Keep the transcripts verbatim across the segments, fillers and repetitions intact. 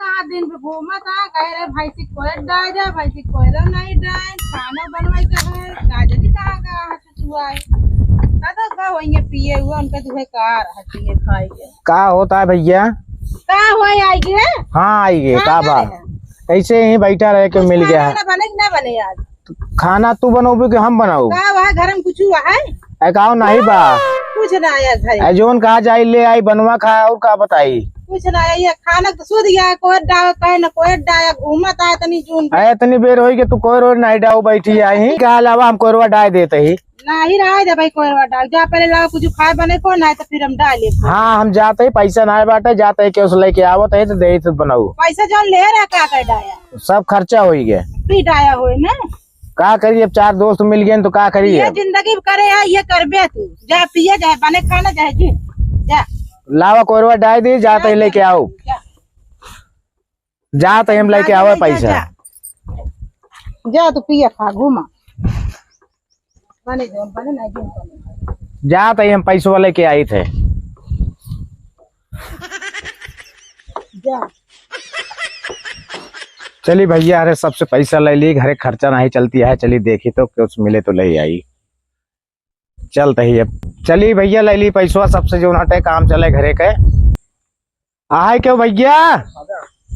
सात दिन पे घूमत आ, कहे रहे, "भैंसी कोयर डाय दे, भैंसी कोयरो नहीं डाय, खाना बनवाई के है, का जानी कहाँ गया है ससुआ है।" का तो का होइए पिए हुआ, उनके दुहे कार है पिए खाए के। का होता है भैया? का होए आई गे? हाँ, आई गे, का का बा? करे है? ऐसे ही बैठा रहे के मिल गया है। खाना बने कि ना बने आज? खाना तू बनौबे कि हम बनाऊ? का वहाँ घर में कुछ हुआ है? ए, का नहीं बा? कुछ ना आया घर। ए, जोन कहा जाई ले आई बनवा खा, और का बताई? कुछ ना आया, ये खाना तो सूद गया, कोई डाल कहे ना, कोई डाया घूमत आया तनी जून। ए, इतनी बेर होई कि तू कोई रोज नहीं डाऊ बैठी आई। का अलावा हम कोरवा डाय देते ही। नहीं रहा दे भाई, कोरवा डाल जा, पहले लाओ कुछ खाए बने को, नहीं तो फिर हम डाले। हाँ, हम जाते ही, पैसा नहीं बाटे, जाते ही केहू से लेके आवत है तो दे तो बनाऊ। पैसा जो ले रहा का कर डाया? सब खर्चा होई गया। पी डाया होए ना। का करी, अब चार दोस्त मिल गए तो का करी ये अब? जिंदगी करे है, ये करबे तू। जा पिए, चाहे बने खाना, चाहे जी। जा। लावा कोरवा डाय दी, जाते ही लेके आओ। जा। जाते ही हम लेके जा, आवे जा, पैसा। जा। जा तू पिए खा, घूमा। बने जो, बने ना, जो बने। जाते ही हम पैसवा लेके आई थे। जा। चली भैया, अरे सबसे पैसा ले ली, घरे खर्चा नहीं चलती है। चली देखी तो कुछ मिले तो ले आई। चलते ही अब चली भैया, ले ली पैसवा सबसे, जो नाटे काम चले घरे के। आहे क्यों भैया?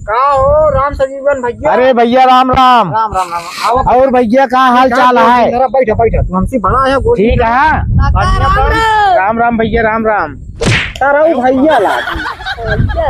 का हो राम सजीवन भैया? अरे भैया राम राम। राम राम राम। आओ। और भैया का हाल चाल है? जरा बैठा बैठा, तू हमसे बड़ा है, गोदी ठीक है। बढ़िया राम राम। राम राम भैया, राम राम। तारा वो भैया ला।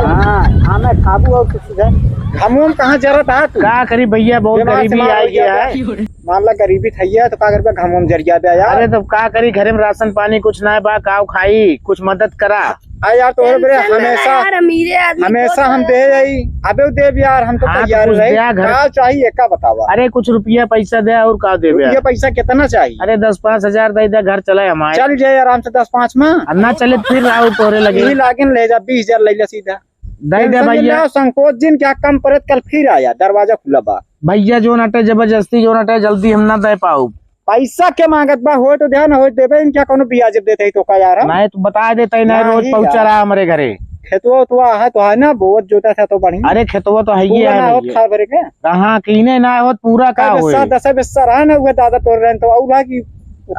हाँ, हमें खाबू और कुछ है। हम हम कहाँ जरा था तू? का करी भैया, बहुत बीमार गरीबी सीमार आई हो गया गया है। मान ला गरीबी थैया तो का करबे, घाम में जरिया बे यार। अरे तब का करी, घरे में राशन पानी कुछ ना बा, काव खाई, कुछ मदद करा। हाँ यार, तोहरे बरे टेंशन ना हमेशा, यार, अमीरे आदमी हमेशा को हम तो दे जाई, अबे देब यार, हम तो हाँ, तो तैयार कुछ रही। द्या घर। का चाहिए, का बतावा? अरे कुछ रुपया पैसा दे, और का देबे? रुपया पैसा कितना चाहिए? अरे दस पाँच हजार दे दे, घर चले हमारे। चल जाए आराम से दस पाँच में। अब ना चले फिर राहु तोहरे लगे। यही लागिन ले जा, बीस हजार ले ले सीधा। दे दे टेंशन भैया। ना, संकोच जिन क्या कम परत, कल फिर आया, दरवाजा खुला बा। भैया जो नटे जबरदस्ती जो नटे जल्दी हम ना दे पाऊ। पैसा के मांगत बा, होय तो ध्यान होय देबे, इनका कोनो बियाह जब देते ही तो का यार हम? नहीं तो बता देते ही नहीं, रोज नहीं पहुंचा यार। रहा हमारे घरे। खेतवा उतवा है तो है ना, बोवत जोता था तो बढ़िया। अरे खेतवा तो है ही पूरा है ना होत भैया। खा भरे के। कहाँ कीने ना होत पूरा का का होए? दसा दसा बेस्सा रहा ना हुआ दादा तोड़ रहे हैं तो और रहा कि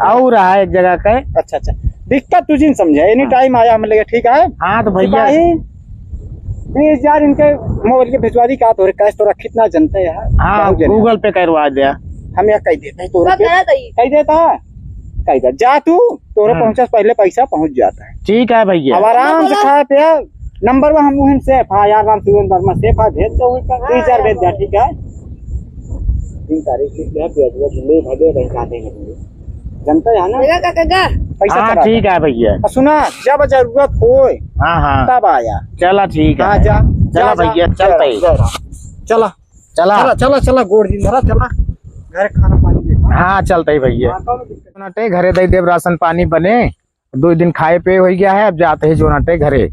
और रहा एक जगह का। अच्छा, अच्छा। दिक्कत तू जिन समझे, any हाँ। time आया हम लगे, ठीक है? हाँ, तो भैया। सिपाही, बीस हजार इनके मोबाइल के भिजवा दी, का तोरे cash तो रखित ना जनते हैं। हाँ, बहुत जने। Google Pay करवा दे। हम यह कह देते हैं, तोरे का के-, कह दई? कह देता है? कह दे, जा तू, तोरे हाँ। पहुँचा से पहले पैसा पहुँच जाता है। ठीक है भैया। अब आराम से खा पिया, number one हम उहन safe, हाँ यार, राम सुरेंद्र वर्मा safe है, भेज दो, बीस हजार भेज दे, ठीक है? तीन तारीख लिख लिया, ब्याज, ब्याज ले भागे, बैंक आते हैं। जनता है ना? देगा का, का, का? पैसा हाँ, चला ठीक है भैया। और सुना, जब जरूरत होए, हाँ, हाँ। तब आया। चला, ठीक है। हाँ, जा, चला जा, भैया, जा, चलते ही। जा, जा। चला। चला। चला, चला, चला, गोड़ दिन धरा, चला। घर खाना पानी देखा। हाँ, चलते ही भैया। हाँ, कौनो दिक्कत नहीं। घरे दे देब राशन पानी बने, दो दिन खाए पे हो गया है, अब जाते ही जो नटे घरे।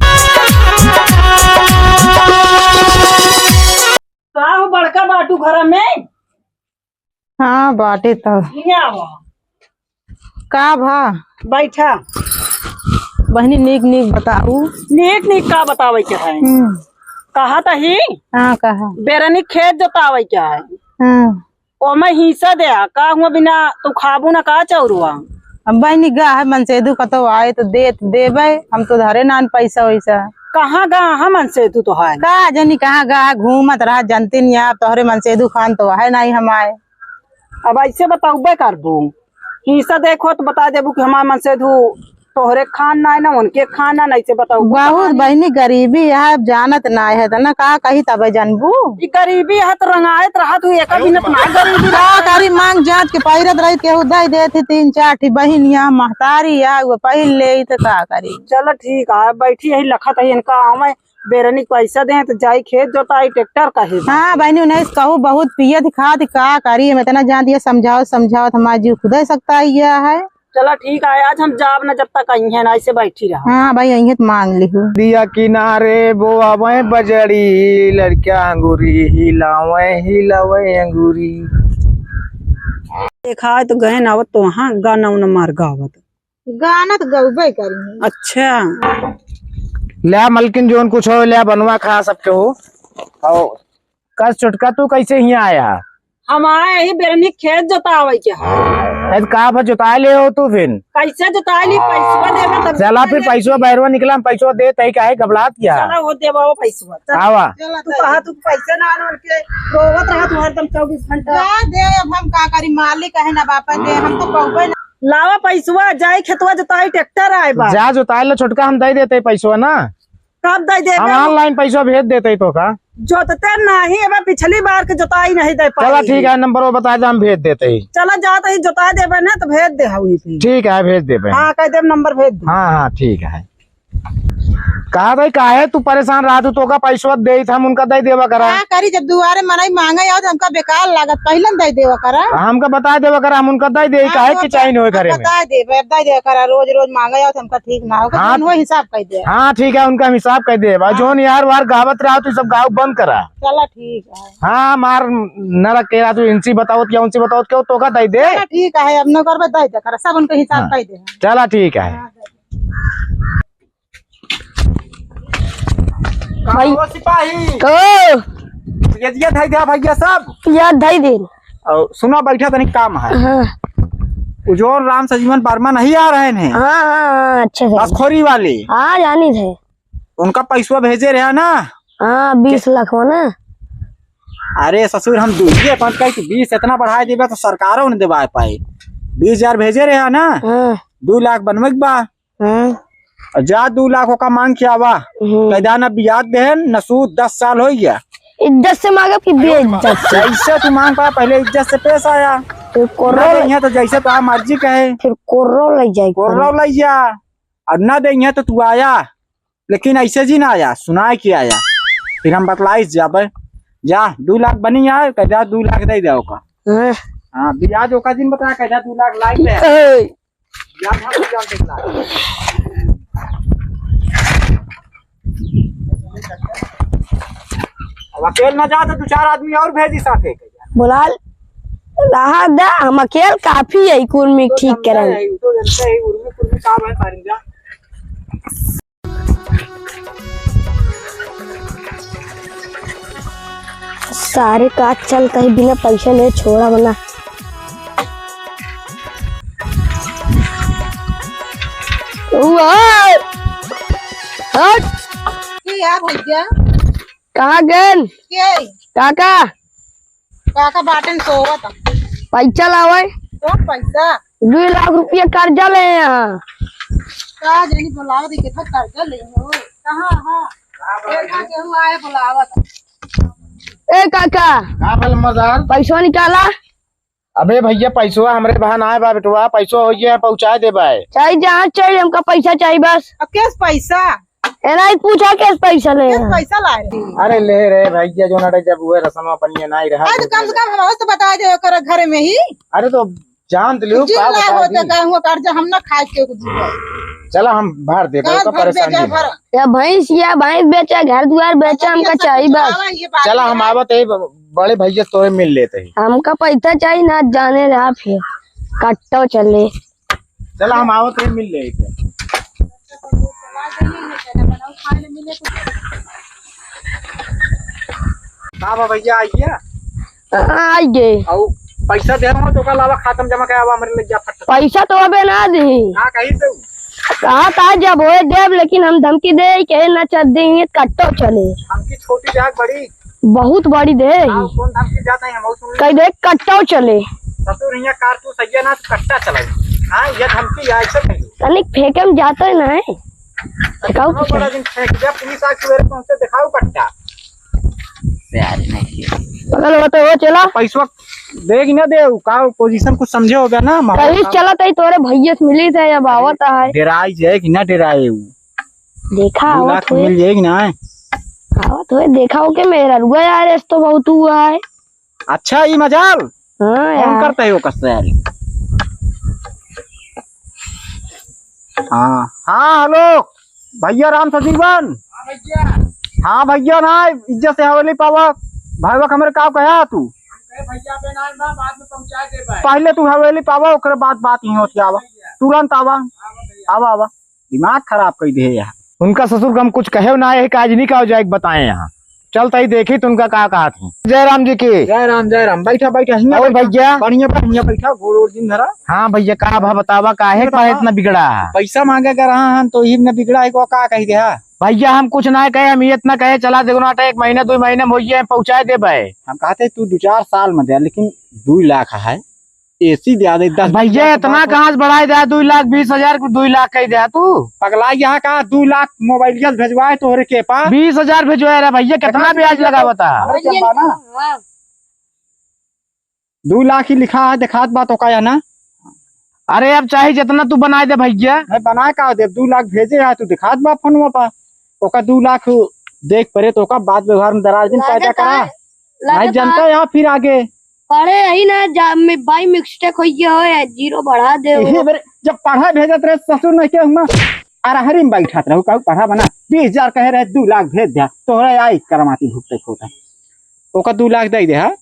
का हो बड़का बाटू घर में? हाँ, बाटे तो। हियाँ आवा। का भा? बैठा। बहिनी, नीक नीक बताऊ। नीक नीक का बतावे के है? हम्म। कहा त ही? हाँ, कहा। बेरनी खेत जोतावे के है। हाँ। ओमे हिस्सा दे, का हुआ बिना तू खाबू ना का चौरुआ? अब बहिनी गा है मनसेधु कतो आए तो देत देबे, हम तो धरे नान पैसा वैसा। कहाँ गा है मनसेधु तो है? का जनी कहाँ गा है, घूमत रहा जनती नहीं, आप तोहरे मनसेधु खान तो है नहीं हमारे। अब ऐसे बतौबे करबू, हिस्सा देखो तो बता देबू कि हमार मनसेधु तोहरे खान ना है ना उनके खान ना, ऐसे बतौबू बहुत कहानी। बहिनी गरीबी है, अब जानत ना है तो ना का कही तबे जानबू। ई गरीबी है तो रंगायत रहत हूँ, एका बिनत ना गरीबी का रहत। करी मांग जात के पहिरत रही, केहू दे देत ही तीन चार ठी बहिन या महतारी या वो पहिर ले तो का करी। चलो ठीक है, बैठी यही लखत है इनका आवे बेरनी पैसा दे तो जाई खेत जोताई, ट्रैक्टर कहे। हाँ बहनी, उन्हें कहू बहुत पियत खात का करी, हम इतना जान दिया, समझाओ समझाओ, हमारा जीव खुदे सकता ही गया है। चला ठीक है, आज हम जाब ना जब तक आई है ना, ऐसे बैठी रहा। हाँ भाई, यही तो मांग लिहू। दिया किनारे बोआवे बजड़ी, लड़का अंगूरी हिलावे, हिलावे अंगूरी। देखा है तो गए ना आवत तो वहाँ गाना उना मार गावत। गाना तो गौबे करी। अच्छा। ल्या मलकिन, जोन कुछ हो ल्या, बनवा खा सबके हो। और कस छोटका, तू कैसे हियाँ आया? हम आए ही बेरनी खेत जोतावे के है। अरे का भर जोताए ले हो तू फिर? कैसे जोताए ली? पैसवा देबे तब चला फिर पैसवा बहरवा निकला, हम पैसवा देत ही, काहे घबरात क्या? चला हो देबा वो पैसवा। चल। आवा। चला तू कहा तू पैसे ना आन के रोवत रहा तू हरदम चौबीस घंटा। जा दे, अब हम का करी, मालिक है ना बापा दे, हम तो कहबे ना। लावा पैसवा, जाई खेतवा जोताई, ट्रैक्टर आए बा। जा जोताए ला छोटका, हम दे देते पैसवा ना। कब दे देबे? हम online पैसा भेज देते ही तो का। जोतते नहीं, अब पिछली बार के जोताई नहीं दे पाई। चला ठीक है, नंबर वो बता दे, हम भेज देते ही। चला जात ही जोता देबे ना तो भेज दे हवी फिर। ठीक है, भेज देबे। हाँ, कह देब नंबर भेज दे। हाँ, हाँ, ठीक है। कहा भाई, काहे तू परेशान रहा तू, तोका पैसवा दे ही था, हम उनका दे देवा करा। का करी, जब दुआरे मनई मांगे आओ तो हमका बेकार लागत, पहले न दे देवा करा। हमका बता देवा करा, हम उनका दे दे, हाँ, काहे वो कि चाहिए होए घरे में। बता देबे, दे देवा करा, रोज रोज मांगे आओ तो हमका ठीक ना हो, हाँ। जौन हो हिसाब कर दे। हाँ, ठीक है, उनका हम हिसाब कर देबा। हाँ। जौन यार वार गावत रहा तू सब गाव बंद करा। चला ठीक है। हाँ, मार नरक के रहा तू इनसी बतावत क्या उनसी बतावत क्या, तोका दे दे। चला ठीक है, अब न करबे दे दे करा, सब उनका हिसाब हाँ। कर दे। चला ठीक है। हाँ, दे दे। भाई। का हो सिपाही? को? ये दिया धई दिया भैया सब? या धई दिन। और सुना, बैठा तनिक काम है। हाँ। उ जौन राम सजीवन वर्मा नहीं आ रहे हैं? हाँ, हाँ, हाँ, अच्छे से। बसखोरी वाले। हाँ, जानी थे। उनका पैसवा भेजे रहा ना? हाँ, बीस लाख में ना? अरे ससुर, हम दुइये पाँच कही कि बीस इतना बढ़ाए देबे तो सरकारों न देवाए पाए। बीस हजार भेजे रहा ना? हाँ। दो लाख बनवे के बा। हाँ। और जा दो लाख ओका मांग के आवा। हम्म। कैदा ना बियाज देहन, ना सूद, दस साल हो गया। इज्जत से मांगब कि बेइज्जत से? जैसे तू मांग पाया, पहले इज्जत से पेश आया। फिर कोर्रो ना ले देइहे तो जैसे तोहार मर्जी कहे। फिर कोर्रो ले जाए कोर्रो कोर्रो। ले जा। और ना देइहे तो तू आया, लेकिन ऐसे जी ना आया, सुनाए के आया। फिर हम बतलाइस जाबे। जा, दो लाख बनी है, कैदा दो लाख दे दे ओका। हाँ। हाँ, बियाज ओका दिन बता, कैदा दो लाख लाई दे। ए, अब अकेल ना जा तो दो चार आदमी और भेजी साथे। बोला, रहा दा, हम अकेल काफी है, कुल में तो ठीक जनता करें। है, वो तो जनता है, उर्मी कुर्मी काम है, सारिंदा। सारे का चलता ही बिना पैसा ले छोड़ा बना। वाह! हट! के यार भैया? कहाँ गन? के? काका? काका बाटेन सोवत। पैसा लावे। कौन पैसा? दो लाख रुपया कर्जा ले यहाँ। का जानी बुलावत है, कितना कर्जा ले हो? कहाँ, हाँ? देखा केहू आए बुलावत। ए काका। का भल मजार? पैसा निकाला। अबे भैया, पैसवा हमरे बहान आए बा बेटवा, पैसवा हो गया, पहुँचाए दे बाय। चाहे जहाँ चाहे, हमका पैसा चाही बस। अब केस पैसा? ए, नहीं पूछा, केस पैसा ले? केस पैसा लाए रहे? अरे ले रे भैया, जो ना जब हुए रसनवा पनिया नहीं रहा। अरे तो कम से कम हम तो बता दे ओकर घरे में ही। अरे तो जान तो लियो, जिन का लाग बता होते दी। का हुआ कर्जा हम ना खाए के कुछ। चला हम भर दे, का ओकर भर दे, परेशानी जा है। भर। या भैंस, या भैंस बेचा, घर दुआर बेचा, हमका चाही बस। ये बात चला है। हम आवत है, ब-, बड़े भैया से तोरे मिल लेते हैं। हमका पैसा चाही ना, जाने रहा फिर कट्टो चले। चला हम आवत है, मिल लेते हैं। का बा भैया, आइए। हाँ, आइए। अउ पैसा दे रहा हूँ, तो ओका लावा, खाता में जमा करावा, हमरे लग जा फट। पैसा तो अबे ना दी। का कही तू? कहा था जब होए देब, लेकिन हम धमकी दे के ना चल देंगे, कट्टो चले। धमकी छोटी जाग बड़ी? बहुत बड़ी दे। हाँ, कौन धमकी जाता है, हम सुन ले। कह दे कट्टो चले। ससुर हियाँ कारतूस सही है ना, तो कट्टा चलाई। हाँ, ये धमकी या ऐसे कही। तनिक फेंके में जाता है ना है। दिखाओ तो बड़ा दिन फेंक दिया, पुलिस आज सवेरे पहुंचे, दिखाओ कट्टा। प्यार नहीं किया। बगल होते हो चला। पैसवा देगी ना दे, का पोजीशन कुछ समझे हो गया ना, माहौल कहीं का। चला तई तोरे भैया से मिली थे, अब आवत है। डेराई जाए कि ना डेराए उ? देखा दो आवत लाख हुए। मिल जाएगी ना। आवत हुए, देखा हो के मेरा रुआ यार, इस तो बहुत हुआ है। अच्छा, ई मजाल? हाँ फोन यार। करते हो कस तैयारी। हाँ, हाँ, हेलो, भैया राम सजीवन। हाँ भैया। हाँ भैया, ना इज्जत से हवेली पावा। भाईवा हमरे का कहा तू? हम कहे भैया पे ना, ना, बाद में पहुंचा दे भाई। पहले तू हवेली पावा, ओकरे बाद बात ही होती आवा। भैया। तुरंत आवा। हाँ भैया। आवा, आवा। दिमाग खराब कर दे यार। उनका ससुर को हम कुछ कहे ना, एक आज नहीं कहा जाए, बताए यहाँ। चल तई देखी तुनका का कहत हूँ। जय राम जी की। जय राम, जय राम। बैठा, बैठा, हियाँ और बैठा। भैया? बढ़िया, बढ़िया, बैठा, गोड़ ओड़ जिन धरा। हाँ भैया, का भा बतावा, काहे ये का बतावा। इतना बिगड़ा है? पैसा मांगे कर रहा हम तो ही न बिगड़ा है, को का कही दे हा? भैया हम कुछ ना कहे, हम ये इतना कहे, चला देखो ना, एक महीना दो महीना में होइए, हम पहुँचाए देबे। हम कहते तू दो चार साल में दे, लेकिन दो लाख है, एसी दे दे, दस भैया, बीस हजार इतना बात हो। कहाँ से बढ़ाई दे, दो लाख बीस हजार को दो लाख कही दे तू? पगला, यहाँ का दो लाख मोबाइल के भेजवाए तोहरे के पास? बीस हजार भेजवाए रे भैया, कितना ब्याज लगा बता? अरे चंपा ना, हाँ। दो लाख ही लिखा है, दिखात बात ओका है ना? अरे अब चाहे जितना तू बनाए दे भैया। नहीं बनाए का दे, दो लाख भेजे है, तू दिखात बा फोनवा पर। ओका दो लाख देख परे तो ओका बात व्यवहार में दरार दिन पैदा करा। नहीं जनता है फिर आगे। पढ़े ही ना जा, में भाई मिस्टेक हो गया हो या जीरो बढ़ा दे हो। इहे बेरे जब पढ़ा भेजत रहे ससुर नहीं के हुआ, अरहरी में बैठत रहू, कहू पढ़ा बना, बीस हजार कहे रहे, दो लाख भेज दिया, तोहरे आई करमाती भुगते होता। ओका दो लाख दे दे, हाँ?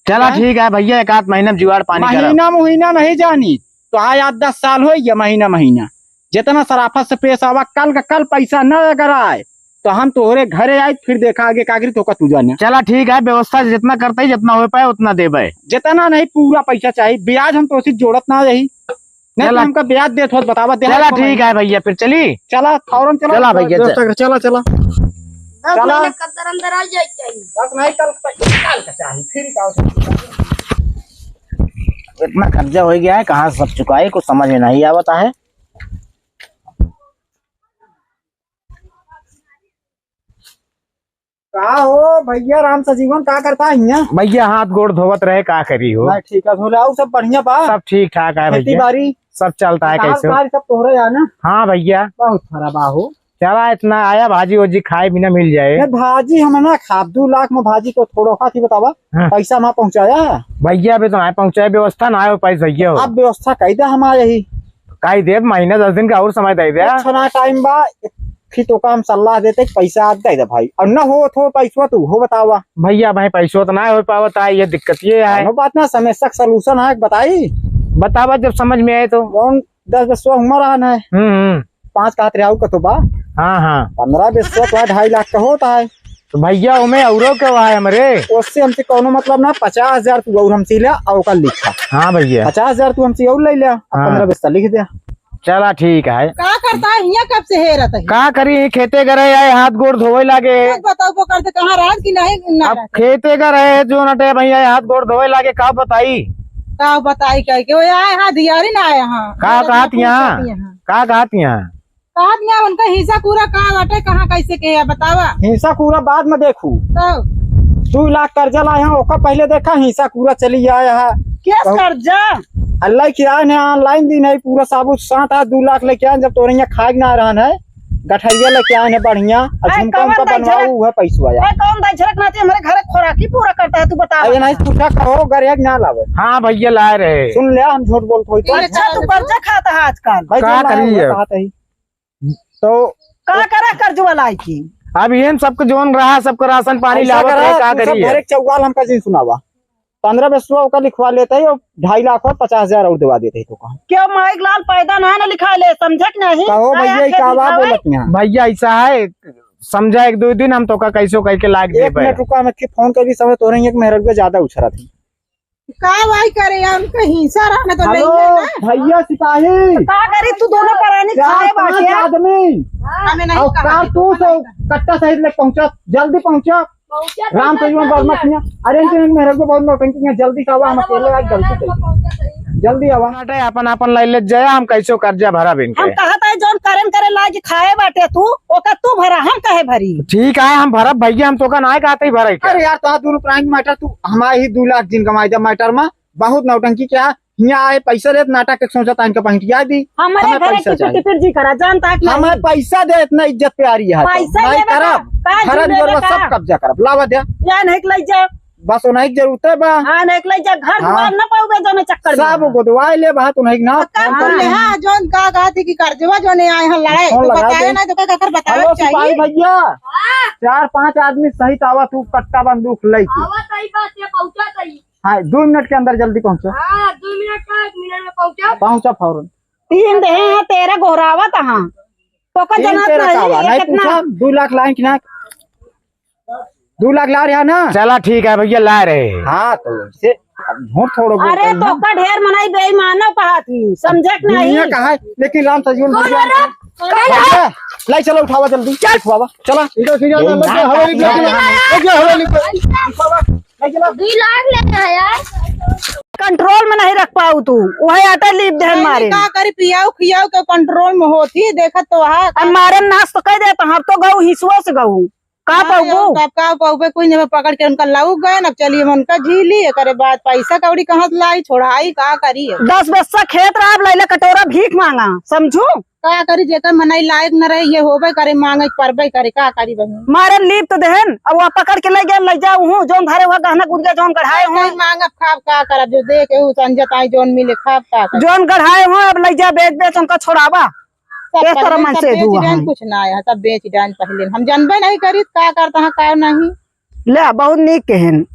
चला हाँ? ठीक है भैया, एक आध महीना में जुगाड़ पानी करब। महीना महीना नहीं जानी, तो आज आठ दस साल हो गया, महीना महीना। जितना सराफत से पेश आवा, कल का कल पैसा न अगर आए, तो हम तोहरे घरे आए, फिर देखा आगे का करी, तो का तू जाने। चला ठीक है, व्यवस्था जितना करते ही, जितना हो पाए उतना देबे। जितना नहीं, पूरा पैसा चाहिए, ब्याज हम तो उसी जोड़त ना रही। नहीं तो चला। हमका ब्याज देत होत बतावा, दे चला हमको ठीक भाई। है भैया, फिर चली। चला, फौरन चला। चला भैया, व्यवस्था चल। कर, चला, चला। दस चला। महीने के अंदर अंदर आ जाए चाहिए। दस नहीं, कल, कल का चाहिए, फिर का हो सकता है? इतना कर्जा हो गया है, कहाँ से सब चुकाए, कुछ समझ में नहीं आवता है। का हो भैया राम सजीवन, का करता है हियाँ? भैया हाथ गोड़ धोवत रहे, का करी हो? नहीं, ठीक है, धोले। और सब बढ़िया बा? सब ठीक ठाक है खेती भैया। बाड़ी? सब चलता है, गाँव कैसे हो? बाड़ी सब तोहरे है ना? हाँ भैया। बहुत खराब बा हो। चला इतना आया, भाजी ओजी खाए बिना मिल जाए। नहीं, भाजी हम ना खाब, दो लाख में भाजी को थोड़ा खा थी बतावा, हाँ। पैसा ना पहुँचाया। भैया अभी तो ना पहुँचाए, व्यवस्था ना हो पाई भैया हो। अब व्यवस्था कही दे हमारे ही। कही दे, महीना दस दिन का और समय दे दे। अच्छा ना टाइम बा, फिर तो काम सलाह देते कि पैसा आज दे दे भाई, और ना हो तो पैसवा तू हो बतावा। भैया भाई पैसवा तो ना हो पावत है, ये दिक्कत ये है। कोनो बात ना, समस्या का सलूशन है, बताई। बतावा जब समझ में आए तो। कौन दस बीस सौ उम्र रहन है। हम्म, हम्म। पाँच का हाथ रे आऊ कतो बा। हाँ, हाँ। पन्द्रह बीस सौ तो है, ढाई लाख का होता है। तो भैया, ओमे औरो के बा हमरे? उससे हमसे कौनो मतलब ना, पचास हजार तू और हमसे ले, और ओका लिखा। हाँ भैया। पचास हजार तू हमसे और ले ले, अब हाँ। पन्द्रह बीस का लिख दे। चला ठीक है। का करता है हियाँ, कब से हेरत है? का करी, खेते गए रहे, आए हाथ गोड़ धोवे लागे। कुछ बताओ, वो करते कहाँ रात की नहीं, ना अब रात। खेते गए रहे, जो नटे भैया, हाथ गोड़ धोवे लागे, का बताई? का बताई कह के, वो आए हाँ, दियारी ना आए हाँ। का कहत यहाँ? का कहत यहाँ? कहत यहाँ उनका हिस्सा पूरा का बाटे, कहाँ कैसे के है, बतावा। हिस्सा पूरा बाद में देखू। तो? दो लाख कर्जा लाए हैं, ओका पहले देखा, हिस्सा पूरा चली आया है। क्या तो कर्जा? अल्लाह की आन है, online दी नहीं, पूरा साबुत सात आठ दो लाख लेके आए, जब तोरे यहाँ खाए ना रहन है, गठरिया लेके आए हैं बढ़िया, और ए, झुमका कौन उमका दाई बनवाऊ झलक? हुआ पैसवा यार। ए, कौन दाई झलक नाती हमारे घर खोराकी पूरा करता है, तू बता। अरे नहीं, पूछा कहो, गरिया के ना लावे। हाँ भैया, लाए रहे। सुन ले, हम झूठ बोलत होई तो। अच्छा, तू कर्जा खाता है आजकल। भाई, का जो लाए करी हुआ है? कहा तही। तो का करा कर्जवा लाई की? अब ये सबके जोन रहा, सबको राशन पानी ऐसा लावत करा, रहे, का तू सब करिए? घर एक चौवाल हमका जिन सुनावा। पन्द्रह बीस सौ का लिखवा लेते ही और ढाई लाख और पचास हजार और दिवा देते ही तो कहा। क्यों माइक लाल पैदा ना, ना लिखा ले, समझे कि नहीं? कहो आया भैया, ये क्या का बात लिखावे? बोलत यहाँ? भैया ऐसा है, समझा एक दो दिन हम तो का कैसो कह के लाग एक देबे। मिनट रुका, हम एक फोन कर भी समय तोरे एक मेहररुआ ज्यादा उछरा थी। का भाई करे यार, उनका हिंसा रहना तो हेलो, नहीं है ना। भैया सिपाही। तो का करी तू दोनों परानी चार खाए पांच बाटे? आदमी। हमें नहीं और कहा कारतूस और कट्टा सहित लेके पहुंचा, जल्दी पहुंचा। पहुंचा राम तो सजीवन वर्मा किया। अरे इनके मेरे को बहुत नौटंकी है, जल्दी से आवा, हम अकेले आज गलती करी। जल्दी आवा। नाटे अपन अपन लाई ले जाया, हम कैसो कर्जा भरा बिन हम के। कहत है जौन करेन करे लायक खाए बाटे तू, ओका तू भरा, हम कहे भरी? ठीक है, हम भरब भैया, हम तो का ना कहते ही भरे के। अरे यार, तो दोनों प्राइम मैटर तू हमारे ही दो लाख जिन कमाई दे मैटर में। बहुत नौटंकी क्या? हियाँ आए, पैसा लेत, नाटक के सोचत, इनका पहुंटिया दी। हमारे हमें घरे पैसा की चाहिए। पिटी फिर जी करा, जानता है कि हमें नहीं? पैसा दे, इतना इज्जत प्यारी है तो। पैसा मैं लेवे करब, का? का घर जी लेवे दुआर का? सब कब्जा करब, लावा दे। या नहीं के लई जा। बस उन्हीं की जरूरत है बा। हाँ, नहीं के लई जा, घर हाँ। दुआर न पावे जाने चक्कर में। सब गोदवाए ले बा, तो नहीं ना। अब का कर ले, हाँ, जोन का कहा थी कि कर्जवा जोने आए हैं लड़ाई, फोन तो लगा बताया दे। ना, तो का कर बतावे हेलो, चाहिए। सिपाही भैया, हाँ। चार पांच आदमी सहित आवा, तू कट्टा बंदूक लेके। आवा सही बात है, पहुंचा सही। हाँ, दो मिनट के अंदर जल्दी पहुँचो। हाँ, दो मिनट का, एक मिनट में पहुँचो। पहुँचो फौरन। तीन देहे हैं, तेरह गोहरावत हाँ। तो का तीन जनात तेरह नहीं, का बा, ये नहीं कितना? पूछा, दो लाख लाइन की ना। दू लाख ला रहा ना? चला ठीक है भइया, ला रहे। हाँ, तो से अब झूठ थोड़ो बोलते अरे, हैं तो ना। का ढेर मनई बेईमानो कहा थी, समझे कि नहीं? दुनिया कहा है, लेकिन राम सजीवन कौन भइया है रे? कौन है? भइया, लाई चलो, उठावा जल्दी, चल। उठावा, चला। इधर से जाना, ए, लग जा, हवेली पे, लग जा, हवेली पे। उठावा, लाई चला। दुई लाख लेके आया। Control में नहीं रख पाऊ तू, वही आटा लीप देहन नहीं, मारे। का करी, पियाऊ खियाऊ के control में होती, देखत तो हा। अब मारे नाश तो कह देता, हम तो गऊ हिसुआ से गऊ। का हाँ, पउबू? अब का पउबे, कोई नहीं पकड़ के उनका लाऊ गए, अब चलिए हम उनका झीली, एकरे बाद पैसा कौड़ी कहाँ से लाई, छोड़ाई, का करी अब? दस बिस्सा खेत रहा, अब लैले कटोरा भीख मांगा, समझू? का करी, जेकर मनई लायक न रहे, ये होबे करे, मांगे परबे करे, का करी बहिन? मारे लीप तो देहन, अब वह पकड़ के ले गए, ले जाऊ हूँ, जौन धरे हुआ गहना गुरिया जौन गढ़ाए हुआ। नहीं मांगब, खाब का करब, जो दे के उ संजत आई, जौन मिले खाब का करब। जौन गढ़ाए हुआ, अब ले जा बेच बेच उनका छोड़ावा। सब इस तरह पहले मन सब से बेच धुआ डाइन, है। कुछ ना आया, सब बेच डाइन पहले। हम जानबे नहीं करी, का करता है, का नहीं। ले, बहुत नीक कहन।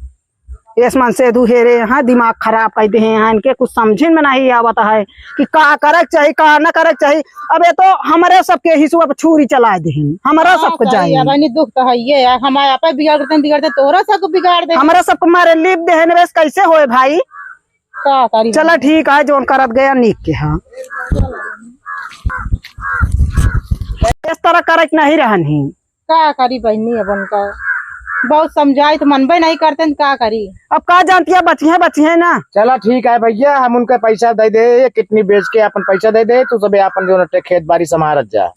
इस मन से धु हेरे हैं, दिमाग खराब कर दे हैं, इनके कुछ समझे में नहीं आवत है कि का करक चाही, का ना करक चाही। अब ये तो हमारे सबके हिस्सू अब छुरी चला दे हैं, हमारा हाँ, सबको सही जाए। है, बहनी, दुख तो है ये यार, हमारे आप बिगाड़ देते, बिगाड़ते तोहरा सबको बिगाड़ दे। हमारा सबको मारे लीप दे हैं, बस कैसे होए भाई? का करी चला बहनी? ठीक है, जौन करत गया नीक के, हाँ। इस तरह करत नहीं रहन ही। का करी बहनी, अब उनका बहुत समझाई तो मनबे नहीं करते न, का करी? अब का जानती है, बची है, बची है ना। चला ठीक है भइया, हम उनका पैसा दे दे, ये किडनी बेच के अपन पैसा दे दे, तू सबे अपन जो नटे खेत बाड़ी संभारत जा।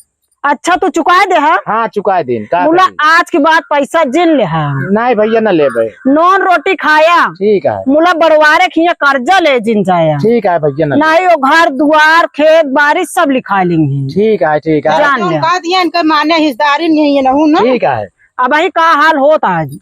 अच्छा, तू चुकाए दे हा? हाँ, चुकाए दिन, का मुला करी? आज के बाद पैसा जिन ले हा। नहीं भइया, ना लेबे। नॉन रोटी खाया। ठीक है। मुला बड़वारे खिया कर्जा ले जिन जाया। ठीक है भइया, ना लेबे। नहीं, वो घर दुआर, खेत बाड़ी सब लिखा लेंगे। ठीक है, ठीक है। जान तो ले। कह दिया, इनका माने हिस्सेदारी नहीं है, नहू ना। ठीक है। अब ही का हाल होत आज।